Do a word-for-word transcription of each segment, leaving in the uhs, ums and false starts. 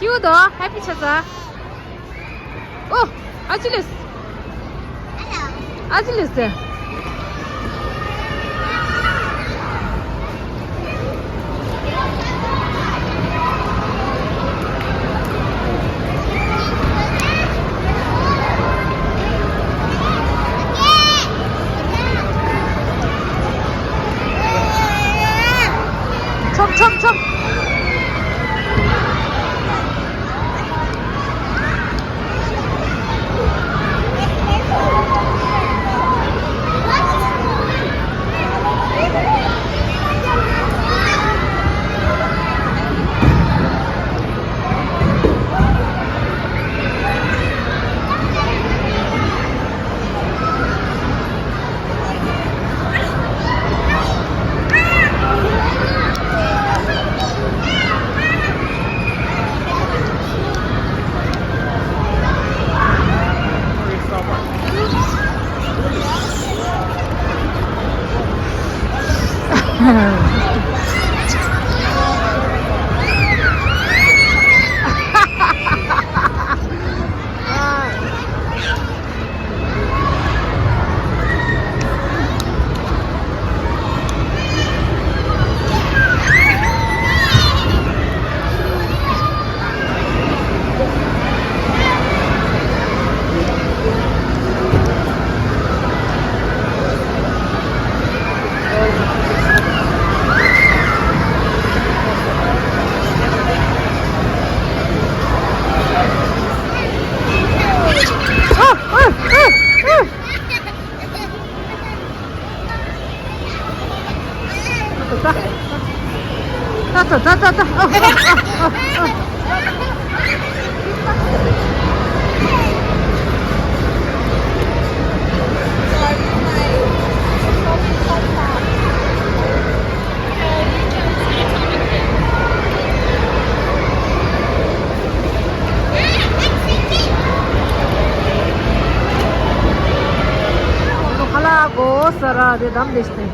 Cute, oh, happy chacha. Oh, Achilles. Achilles. Chop, chop, chop. ཁ་ལག་གོ་ས་ར་རེ་དམ་བེ་སྟེ།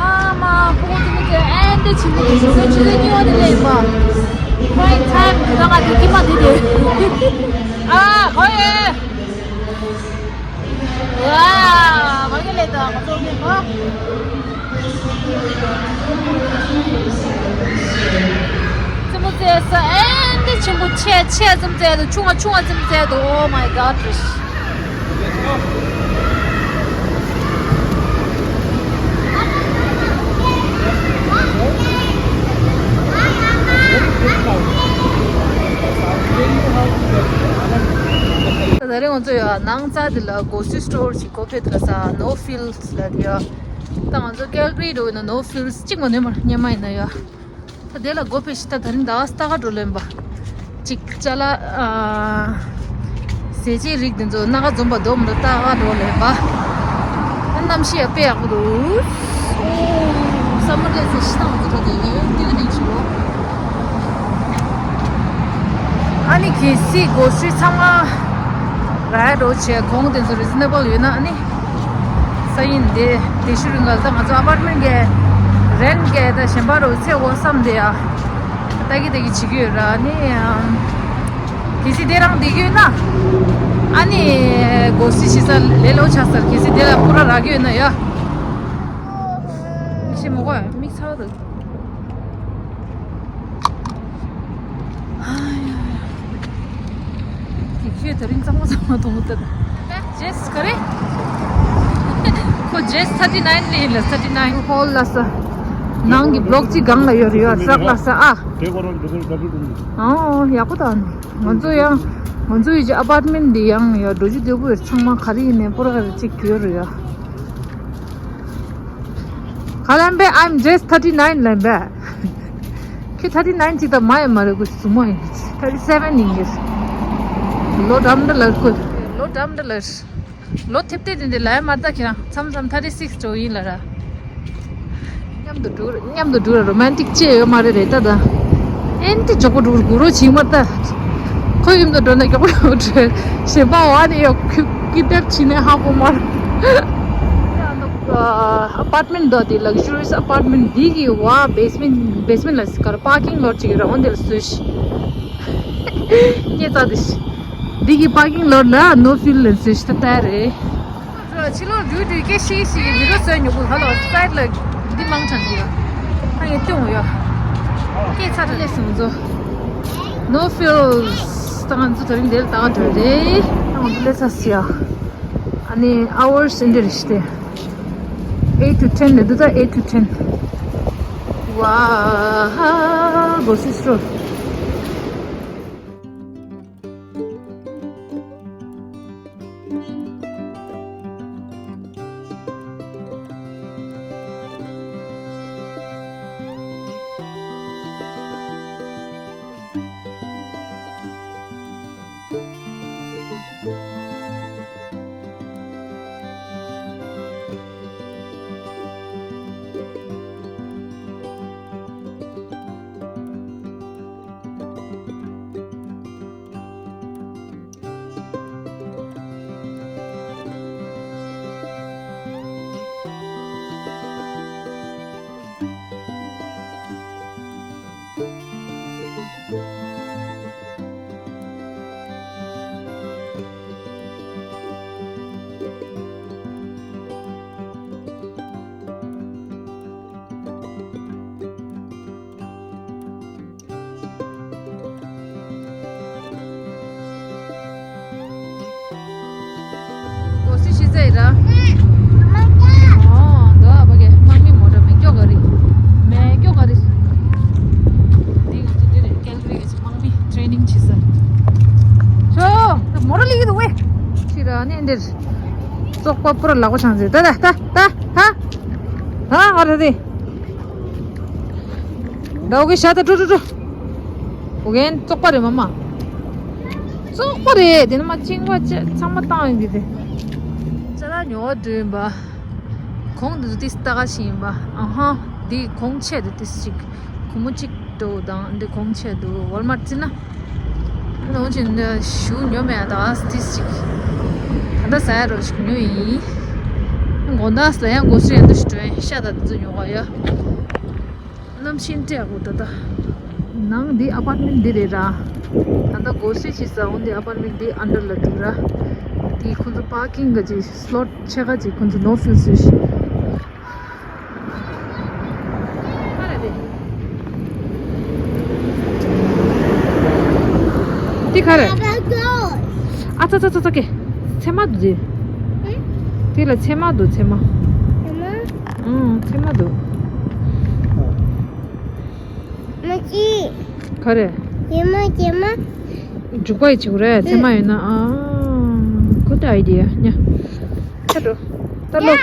ཨ་མ། ཕྲུ་གུ་དེ་མི་དེ་ཨེ་འདི་ཆེན་པོ་དེ་ཞིག་ས་ཆུ་ལེ་ཉི་འོ་དེ་ལེ་མ། Prime time ད་ང་དེ་ཀི་མ་དེ་དེ། ཨ་ཧོ་ཡེ། ཝ་མ་གི་ལེ་ད་ང་ཚོ་མི་མ། རྩེད་མོ་རྩེ་ས་ཨེ་འདི་ཆེན་པོ་ཆེ་ཆེ་རྩེད་མོ་རྩེ་འདུག་ཆུང་བ་ཆུང་བ་རྩེད་མོ་རྩེ་འདུག Oh my God. ད་རེས་ང་ཚོ་ཡང་ནང་རྩ་འདི་ལ་གོ་སི་སི་ཊོར་ཞིག་སྒོ་ཕྱེ་འདུག་ས་No Frills ལབ་ཡ། ད་ང་ཚོ་ཀལ་གྷི་རི་འགྲོ་ཡིན་ན་No Frills གཅིག་མ་ནུས་མ་སྙན་མ་ཡིན་ན་ཡ། ད་དེ་ལ་སྒོ་ཕྱེ་ཞིག་ད་ད་རིང་ཟླ་བ་སྟག་འགྲོ་ལེན་པ། གཅིག་ཅ་ལག་ཨ། ཟས་བཅད་རིགས་དེ་ཚོ་སྣ་ཁ་འཛོམས་པ་འདུག་མི་འདུག་ལྟ་ག་འགྲོ་ལེན་པ། ཨ་ནམ་ཤི་ཡ་དཔེ་ཡག་པོ་འདུག་ཨོ། སམ་མར་ལས་ཚེ་ཤི་ཐང་ཚོ་འགྲོ་དེ་ངས་ཏི་ལི་མིན་ཆུ་བོ། ཨ་ནི་གལ་སྲིད་སྒོ་སྲུང་ཚང་མ་ར་འགྲོ་བྱས་གོང་དེ་ཚོ་རི་ཛི་ནེ་བལ་ཡོད་ན་ཨ་ནི། ས་ཡིན་དེ་དེ་ཤུ་རིང་ག་ད་ང་ཚོ་ཨ་པར་མེན་གི་རེན་གི་ད་གཞན་པ་རུ་ཚེ་འོ་བསམ་དེ་ཡ། ལྟ་གི་ལྟ་གི་བྱེད་ཀྱི་ཡོད་ར་ནི། གལ་སྲིད་དེ་རང་བསྡད་ཀྱི་ཡོད་ན། ཨ་ནི་སྒོ་སྲུང་བྱེད་ས་ལས་སླ་པོ་ཆགས་ས་རེད། གལ་སྲིད་དེ་ལ་སྤུ་ར་རག་གི་ཡོད་ན་ཡ། མིག་ཤེལ་མ་གོ་མིག་ཚ་བ་འདུག་དེ་ཁྱོད་དེ་རིང་གཙང་མ་གཙང་མ་གཏོང་གི་ད། ཇེས་ག་རེ། ཁོ་ཇེས་thirty nine ནས་ཡིན་ལ། thirty nine ཧོལ་ལ་ས། ནང་གི་བློག་གཅིག་སྒང་ལ་ཡོད་རེད་ཡ། ཊྲག་ལ་ས་ཨ། ཨོ་ཡག་པོ་དང་། ང་ཚོ་ཡང་། ང་ཚོ་ཡི་ཨ་པར་ཊ་མེན་ཊི་འདི་ཡང་ཡ་འགྲོ་རྒྱུ་སྡོད་དགོས་ཚང་མ་ག་རེ་ཡིན་ནའི་པོ་ར་ག་རེ་གཅིག་ཡོད་རེད་ཡ། ག་ལན་པས། I'm just thirty nine ལན་པས། ཁྱོད་thirty nine གཅིག་དང་མ་ཡིན་མ་རེད། ཁོ་ཟུར་མོ་ཡིན། thirty seven ཡིན་གྱི། ལོ་འགྲམ་འདྲ་ལ་ཁོ། ལོ་འགྲམ་འདྲ་ལ། ལོ་ཐེབས་ཐེབས་དེ་འདི་ལ་ཡ་མ་ལྟ་ཁྱེད་རང་མཚམས་མཚམས་thirty six འགྲོ་ཡིན་ལ་ར། མཉམ་དུ་འགྲོ་མཉམ་དུ་འགྲོ་ར་རོ་མན་ཊིག་ཅེས་ཡོད་མ་རེད་རེད་ད་ད། ཨེན་ཏི་མགྱོགས་པོ་འགྲོ་དགོས་རོ་བྱིང་མ་ལྟ། ཁོ་ཡུམ་དུ་འགྲོ་ན་མགྱོགས་པོ་འགྲོ་གཞན་པ་བ་ནི་ཡོད་ཁུ་ཀི་ཏེབ་བྱིན་ནས་ཧ་གོ་མ་ར། ཨ་པར་ཊ་མེན་ཊི་འདི་ལག་ཇུ་རི་ཡས་ཨ་པར་ཊ་མེན་ཊི་འདི་གི་བ་བེས་མེན་ཊི་བེས་མེན་ཊི་ལ་ཟེར་ག་ར་པར་ཀིང་ལོཊ་ཅིག་ར་འོ་འདི་ལ་སུ་ཤི། སྙེ་ཙག་འདི་ཤི། འདི་གི་པར་ཀིང་ལོཊ་ལ་ནོ་ཕིལ་ལ་སུ་ཤི་ད་ལྟ་རེད། ཕྱི་ལོགས་དུས་དུས་སྐད་ཤིག་ཤིག་གི་བི་ཌིའོ་བཟོས་མྱོང་གི། ཧ་ལོ་སའིཌ་ལ་འདི་མང་དྲགས་འདུག་ཡ། ད་ངས་སྟོན་ཡོད། སྐད་ཚ་དྲགས་སོང་ཚོ། ནོ་ཕིལ་ད་ང་ཚོ་དེ་རིང་འདིར་ད་ག་འགྲོ་རེད། ད་ང་ཚོ་སླེབས་ཚར་སི་ཡ། ཨ་ནི་ཨ་ཝར་སི་འདི་རེད་ཤི་སྟེ། eight to ten ལ་འདུག་ད་eight to ten། ཝ་ཧ་གོ་སི་སི་ཊོར། གོ་སི་ཤི་ཟེར་ར། ཨོ་འདི་ཨ་ཕ་གི་དམག་མི་མོ་ཊ་མེ་སྒྱོགས་ག་རེ། མེ་སྒྱོགས་ག་རེ། འདི་ང་ཚོ་འདི་རེད། ཀལ་ག་རི་གི་དམག་མི་ཊེ་ནིང་བྱེད་ས། ཤོ། མོ་ཊ་ལི་གི་འདུག་ཝེ། ཁྱི་ར་ནི་འདིར། བཙོག་པ་པུ་ར་ལག་པ་འཆང་ཟེར་ད་ད་ད་ད་ཧ། ཧ་ཨ་ར་རེ། འདྲ་བོ་གི་ཤ་ད་ཀྲུ་ཀྲུ་ཀྲུ། ཨོ་རྒན་བཙོག་པ་རེད་མ་མ། བཙོག་པ་རེད་དེ་ནི་མ་གཅིན་པ་ཅེ་ཚང་མ་བཏང་ཡོང་གི་དེ། ཅ་ལག་ཉོ་བ་འགྲོ་ཡིན་པ། གོང་དུ་ཏིས་ལྟ་ག་ཞིག་ཡིན་པ། ཨ་ཧ། འདི་གོང་ཆེ་དུ་ཏིས་ཅིག་སྒོར་མོ་གཅིག་འགྲོ་དང་འདི་གོང་ཆེ་དུ་ཝོལ་མར་ཊི་ན། ནང་ཆེན་ཞུ་ཉོ་མེད་ད་ཏིས་ཅིག་ད་ལྟ་ཟ་ཡ་རོ་ཞིག་ཉོ་ཡིན། དགོང་དག་ལ་ཡང་སྒོ་སྲུ་ཡང་འདུ་ཞིག་འགྲོ་ཡིན་ཤ་དང་འདི་ཚོ་ཉོ་ག་ཡ། གནམ་ཤིན་ཏེ་ཡག་པོ་ད་ལྟ། ནང་འདི་ཨ་པར་ཊ་མེན་ཊི་འདི་རེད་ར། ད་ལྟ་སྒོ་སྲུ་བྱེད་ས་འོང་འདི་ཨ་པར་ཊ་མེན་ཊི་འདི་ཨན་ཌར་ལ་འདུག་ར། དེ་ཁོང་ཚོ་པར་ཀིང་ག་ཅིག་སི་ལོཊ་ཕྱེད་ཀ་ཅིག་ཁོང་ཚོ་ནོ་ཕིལ་སུ་ཤི། ག་རེ་རེད། འདི་ག་རེ། ཨ་ཙ་ཙ་ཙ་ཙ་ཀེ། ཚེར་མ་འདུག་ཟེར། དེ་ལ་ཚེར་མ་འདུག་ཚེར་མ། ཚེར་མ། ཨང་ཚེར་མ་འདུག་མ་ཅི། ག་རེ། ཚེར་མ་ཚེར་མ། འཇུག་པ་ཡི་བྱེད་དགོས་རེད་ཚེར་མ་ཡོད་ན་ཨང་། good idea ཉ། ཁ་འགྲོ། ད་ལོ། ཡ།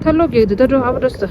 ད་ལོ་གེག་འདུག་ད་འགྲོ་ཨ་བ་འགྲོ་སོ།